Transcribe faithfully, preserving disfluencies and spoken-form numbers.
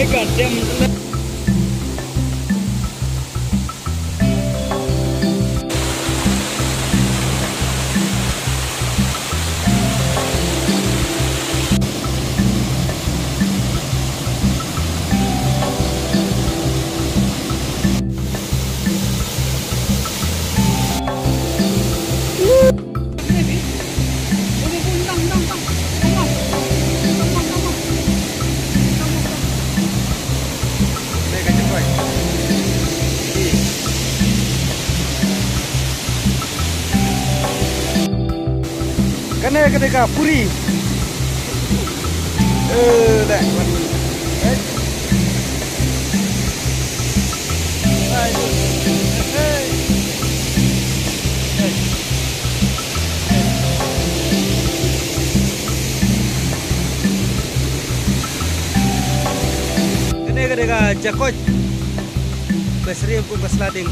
God damn. Kane ka dei ka puri. Eh, dah. Kane ka dei ka jakoit. Ba syriem kum ka sla ding.